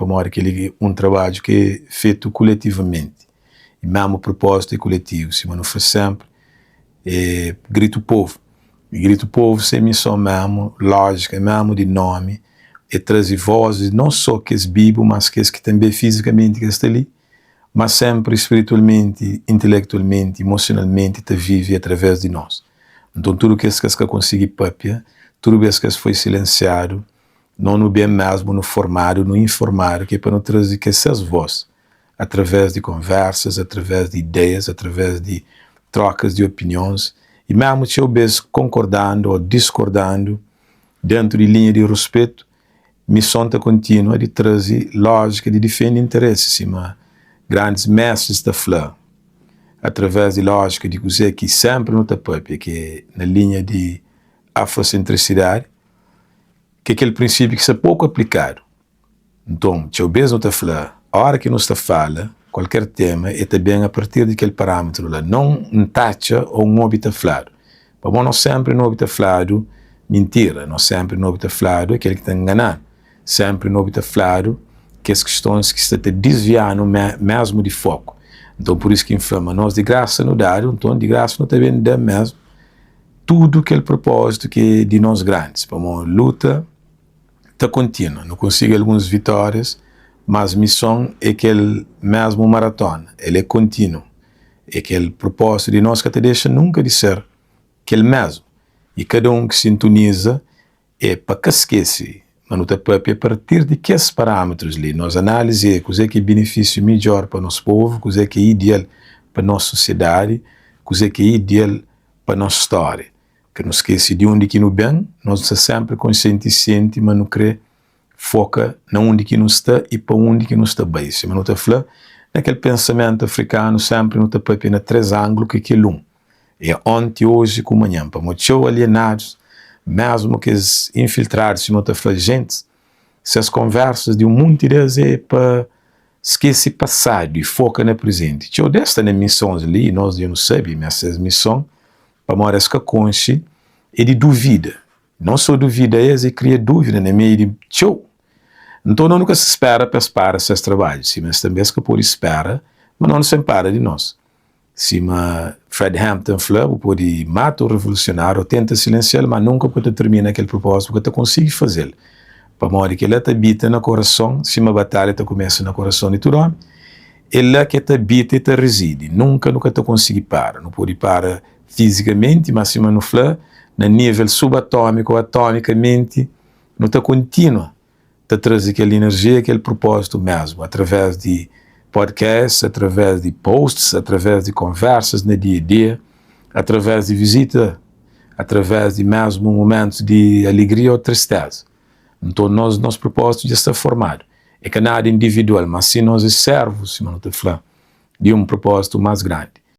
Pamodi kel-li é un trabadju ki é fetu kuletivamenti i mésmu propózitu é kuletivu, sima nu fla sénpri, é Gritu Povu. I Gritu Povu se mison mésmu, lójika mésmu di nómi, é traze vozis non sô kes bibu, mas kes ki tanbê fizikamenti ka sta li, má sénpri spiritualmenti, intelektualmenti, emosionalmenti ta vive através di nos. Nton tudu kes ki es ka konsigi pâpia, tudu bês ki es foi silensiadu, Nos nu ben mesmu nu formadu, nu informadu ki é pa nu traze kes ses voz através di konversas, através di ideias, através di trokas di opinions i mesmu txeu bes konkordandu o diskordandu dentu di linha di ruspetu, mison ta kontinua di traze lójika di difende interesi sima grandis mestris ta fla através di lójika di kuzê ki senpri nu ta papia ki é na linha di afrosentrisidadi. ki é kel prinsípiu ki sta poku aplikadu. Nton, txeu bês nu ta fla, óra ki nu sta fala kualker tema, e ta ben a partir di kel parámetru la, non N ta atxa ô N obi ta fladu. Pamodi nos sénpri nu obi ta fladu mintira, nos sénpri nu obi ta fladu é kel ki ta ngana-nu, sénpri nu obi ta fladu kes kistons ki sta ta disvia-nu mésmu di foku. Nton, pur isu ki N fla ma nos di grasa nu dadu, nton di grasa nu ta ben da mésmu. Tudu kel propózitu ki é di nos grandis, pamodi luta ta kontinua. Nu konsigi alguns vitórias, mas mison é kel mésmu maratona, el é kontinu. É kel propózitu di nos ka ta dexa nunka di ser kel mésmu. I kada un ki sintoniza é pa ka skese ma nu ta papia a partir di kes parámetrus li. Nos análizi é kuzê ki é benefísiu midjór pa nos povu, kuzê ki é ideal pa nos sosiedadi, kuzê ki é ideal pa nos stória. Ka nu skese di undi ki nu ben, nos nu sta sénpri konsienti i sienti ma nu krê foka na undi ki nu sta i pa undi ki nu sta bai. Sima nu ta fla, na kel pensamentu afrikanu sénpri nu ta papia na três anglu ki é kel un, é onti, oji ku manhan. Pamodi txeu alienadus, mésmu kes infiltradus, sima nu ta fla, jentis, ses konversas di un munti des é pa Skese pasadu i foka na prezenti. Txeu des sta na misons li i nos dja nu sabe ma ses mison, pamodi es ka konxe, é di duvida. Non so duvida es, é kria duvida na meiu di txeu. Nton no nu ka sta spera pa es para ses trabadju, sima es tanbe es ka pode spera ma no nu sen para di nos. Sima Fred Hampton fla, bu pode mata un revolusionáriu ô tenta silensia-l, má nunka bu ka ta tirmina kel propózitu, bu ka ta konsigi faze-l, pamodi kel-la ta abita na korason, sima batalha ta kumesa na korason di tudu ómi, é la ki el ta abita i ta rizidi. Nunka nu ka ta konsigi para. Nu pode para fizikamenti, má sima nu fla, na nível subatómiku ô atómikamenti, nu ta kontinua. ta traze kel inerjia, kel propózitu mésmu, através di podcasts, através di posts, através di konversas na dia-a-dia, através di vizita, através di mésmu mumentus di alegria ô tristéza. Nton, nos, nos propózitu dja sta formadu. É ka nada individual, má si nos é sérvus, sima nu ta fla, di un propózitu más grandi.